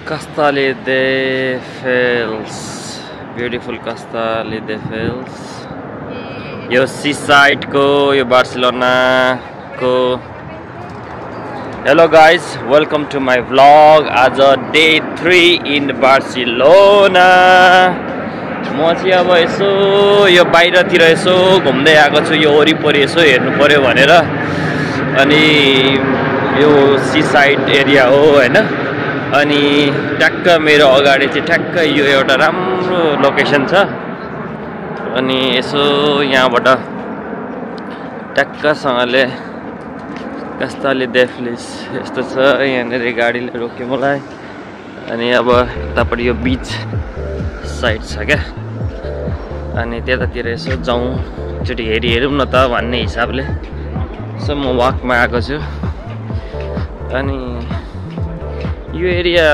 Castelli de Fels, beautiful Castelli de Fels. यो seaside को यो बार्सिलोना को. Hello guys, welcome to my vlog. आज day 3 in Barcelona. म चाहिँ अब यसो यो बाहिरतिर यसो घुम्दै आएको छु. यो वरिपरि यसो हेर्नु पर्यो भनेर. अनि यो seaside एरिया हो हैन. अनि टक्क मेरो अगाडि चाहिँ टक्क यो एउटा राम्रो लोकेसन छ. अनि यसो यहाँबाट टक्कसँगले Castelli de Fels यस्तो छ. यहाँनिर गाडीले रोक्यो मलाई. अनि अब यतापट्टि यो बीच साइड छ क्या. अनि त्यतातिर यसो जाउँ एकचोटि हेरौँ न त भन्ने हिसाबले सो म वाकमा आएको छु. अनि यो एरिया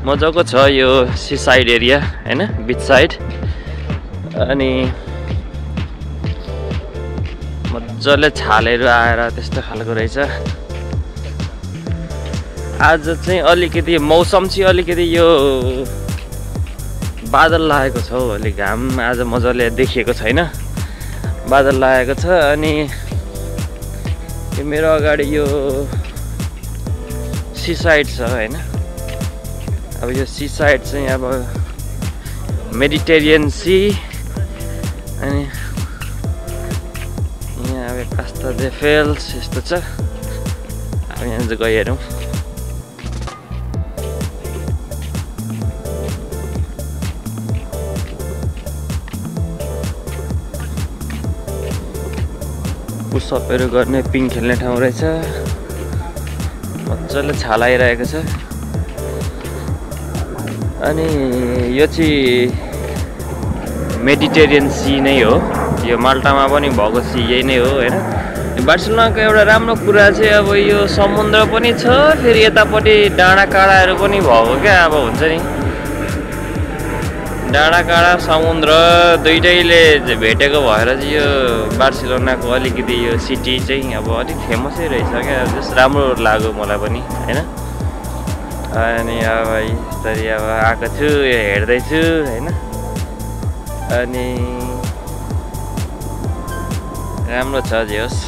मजाको छ. यो सी साइड एरिया हैन, बीच साइड. अनि मजाले छालहरू आएर त्यस्तो खालको रहेछ. आज चाहिँ अलिकति मौसम चाहिँ अलिकति यो बादल लागेको छ. अलिक घाम आज मजाले देखिएको छैन, बादल लागेको छ. अनि यो मेरो अगाडि यो सी साइड छ हैन. अब यो सी साइड चाहिँ अब मेडिटेरियन सी. अनि यहाँ अब Castelli de Fels यस्तो छ. अब यहाँ चाहिँ गइ हेरौँ. पुसअपहरू गर्ने, पिङ खेल्ने ठाउँ रहेछ. मजाले छाल आइरहेको छ. अनि यो चाहिँ मेडिटेरियन सी नै हो. यो माल्टामा पनि भएको सी यही नै हो हैन. बार्सिलोनाको एउटा राम्रो कुरा चाहिँ अब यो समुद्र पनि छ, फेरि यतापट्टि डाँडाकाँडाहरू पनि भएको क्या. अब हुन्छ नि डाँडाकाँडा समुद्र दुइटैले भेटेको भएर चाहिँ यो बार्सिलोनाको अलिकति यो सिटी चाहिँ अब अलिक फेमसै रहेछ क्या. जस राम्रो लाग्यो मलाई पनि हैन. अनि अब यसरी अब आएको छु, यो हेर्दैछु हैन. अनि राम्रो छ जे होस्.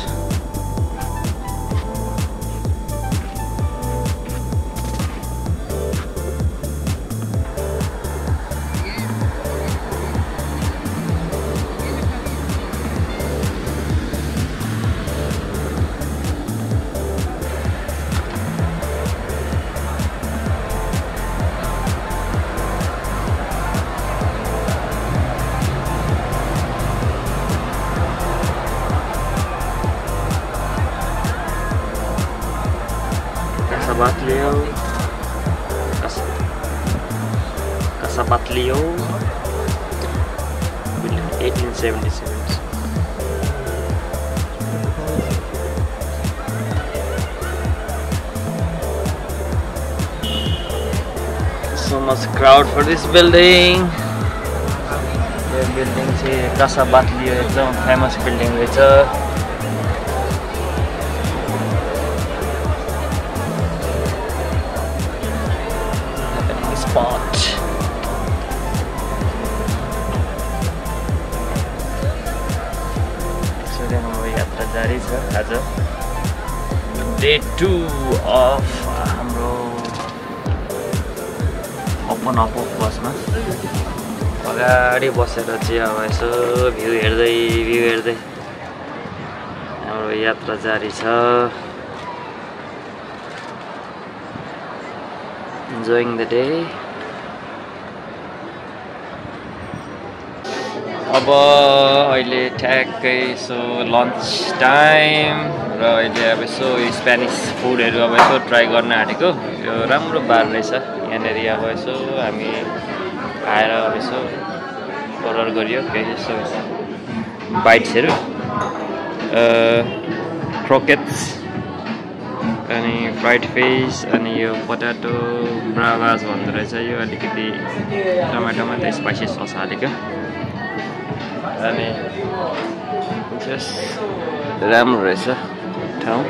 Casa Batlló 1877. So much crowd for this building. The building चाहिँ Casa Batlló एकदम फेमस बिल्डिङ रहेछ. जारी छ आज डे 2 अफ हाम्रो ओपन अप बसमा. अगाडि बसेर चाहिँ अब यसो भ्यू हेर्दै हाम्रो यात्रा जारी छ. enjoying the day. अब अहिले ठ्याक्कै सो लन्च टाइम र अहिले अब यसो स्पेनिस फुडहरू अब यसो ट्राई गर्न आँटेको. यो राम्रो बार रहेछ यहाँनिर. अब यसो हामी आएर अब यसो अर्डर गरियो केही यसो बाइट्सहरू, क्रोकेट्स अनि फ्राइड फिस. अनि यो पोटाटो ब्राभास भन्दो रहेछ. यो अलिकति टमाटोमा त स्पाइसी सस हालेको. अनि जस्ट राम्रो रहेछ ठाउँ.